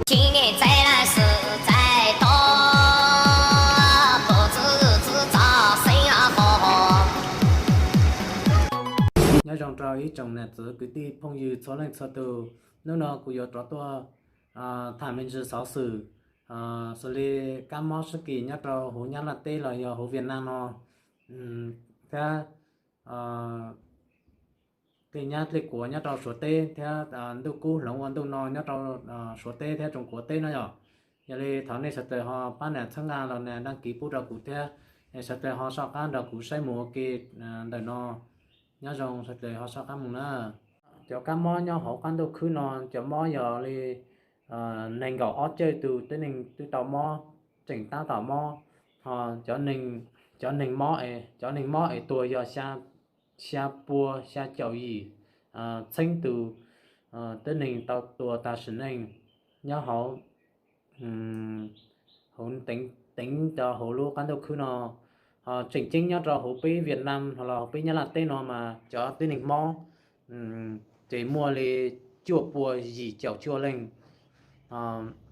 Tsis nyem txais laj sim txais tau, pum txwv txwv txom xeeb qhov. Nyob zoo rau ib tsoom niam txiv kwv tij phooj ywg txhua leej txhua tus. Hnub no kuv yuav rov tuaj tham me ntsis xov xwm xws li kab mob sib kis nyob rau hauv Nyab Laj teb los yog hauv Vietnam no thiab dlej nyab dlej kuav nyob rau Suav teb thiab ntuj kub hloov ua ntuj no nyob rau Suav teb thiab Tsoom Kuav teb no yom. Yog li thov nej sawv daws ho pab nias txhawb nqa los nias đăng ký pub rau kuv thiab, sawv daws ho soj qab nrog kuv saib mus ua ke ntawm no. Nyob zoo sawv daws ho soj qab mus na. Cov kab mob nyob hauv qab ntuj khwb no, cov mob yog li nees nkaum ob cawj tus tib neeg twb tau mob, tseem tab tom mob. Ho cov neeg mob es, cov neeg mob es tuag yog xya pua xya caum yim txheeb tus tib neeg tau tuag tas sim neej nyob hauv, hauv teev, teev cov hauv lub qab ntuj khwb no. Ho tseem ceeb nyob rau hauv peb Vietnam los hauv peb Nyab Laj teb no mas cov tib neeg mob ces muaj li cuaj pua yim caum cuaj leej.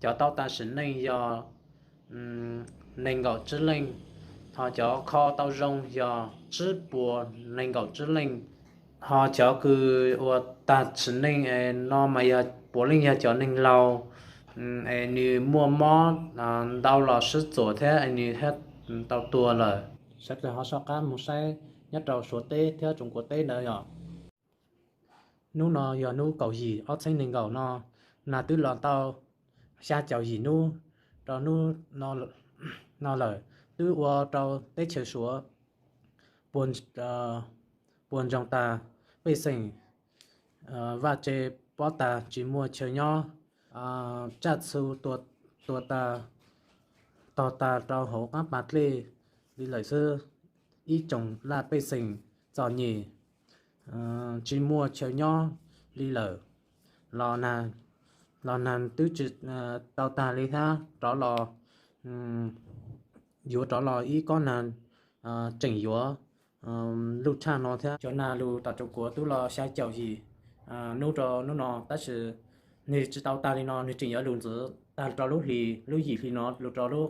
Cov tau tas sim neej yog nees nkaum tsib leej, ho cov kho tau zoo yog tsib puas nees nkaum tsib leej. Ho cov kws uas tas sim neej no mas yog puav leej yog cov neeg laus, es nws muaj mob ntau los sib txuam thiab es nws thiaj tau tuag lawm. Sawv daws ho soj qab mus saib nyob rau Suav teb thiab Tsoom Kuav teb ntawd yom. Hnub no yog hnub kaum yim ob txheeb nees nkaum no, nag twb los tau xya caum yim hnub rau hnub no lawm, twb ua rau teb chaws Suav puas ntsoog tas, pej xeem vaj tse pob tas tsis muaj chaw nyob, tsaj txhu tuag tas, tog tas rau hauv qab pas dlej li lawm xwb. Ib tsoom laj pej xeem txom nyem tsis muaj chaw nyob li lawm, los nag twb tsis tau tag li thiab rov los, yuav rov los ib kob nag tseem yuav luj tshaj no thiab. Cov nag lug tom Tsoom Kuav twb los xya caum yim hnub rau hnub no tab sis nws tsis tau tag li no, nws tseem yuav lug ntxiv tag rau lub hlis, lub yim hli no lug rau lub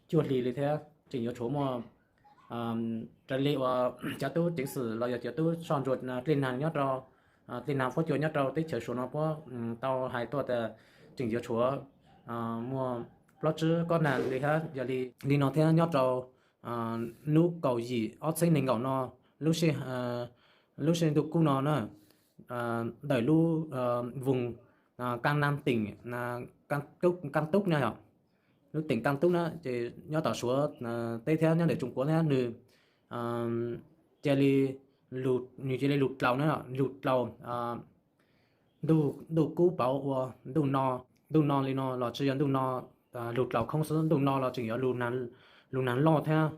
cuaj hli li thiab. Tseem yuav tshuav muaj raws li uas cov tub ceev xwm los yog cov tub soj ntsuam dlej nag nyob rau, dlej nag huab cua nyob rau teb chaws Suav no puab tau hais tuaj tas tseem yuav tshuav muaj plaub tsib kob nag li thiab. Yog li, li no thiab nyob rau hnub kaum yim ob txheeb nees nkaum no, lub sij, lub sij ntuj kub no na, ntawm lub voos Kab Nam teem, Kab Tub na yom, lub teem Kab Tub na ces nyob tom Suav teb thiab nyob ntawm Tsoom Kuav thiab nws cia li, nws cia li lug dlaus na, lug dlaus ntuj kub pauv ua ntuj no. Ntuj no li no los tsis yog ntuj no lug dlaus khoob xwb, ntuj no los tseem yuav lug nag loj thiab,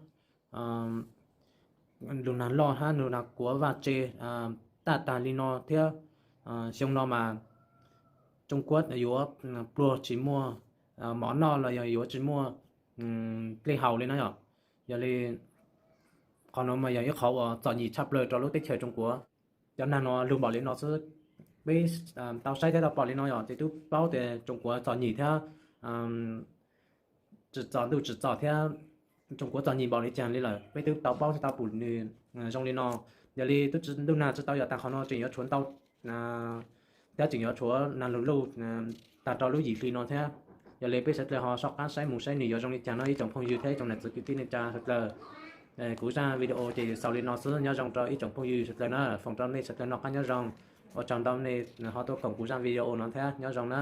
lug nag loj hab lug nag kuav vaj tse taj tag li no thiab. Xyoo no mas Tsoom Kuav yuav pluag tsis muaj mov noj los yog yuav tsis muaj dlej haus li na yom. Yog li qhov no mas yog ib qhov uas txom nyem tshaj plaws rau lub teb chaws Tsoom Kuav. Cov nag no lug npaum li no xwb, peb tau saib thiab tau pom li no yom ces twb paub tias Tsoom Kuav txom nyem thiab tsim txom ntuj tsim txom thiab Tsoom Kuav txom nyem npaum li cas li lawm, peb twb tau paub thiab tau pum nws zoo li no. Yog li twb tsis, ntuj nag tsis tau yog tag qhov no, tseem yuav tshuav ntau thiab tseem yuav tshuav nag lug luj tag rau lub yim hli no thiab. Yog li peb sawv dlawg ho soj qab saib mus saib nws yuav zoo li cas no ib tsoom phooj ywg thiab ib tsoom nam txiv kwv tij neej tsa sawv dlawg. Kuv zaj video ces xaus li no xwb, nyob zoo rau ib tsoom phooj ywg sawv dlawg na, foom rau nej sawv dlawg noj qab nyob zoo. Ua tsaug ntau nej ho tuaj koom kuv zaj video no thiab, nyob zoo na.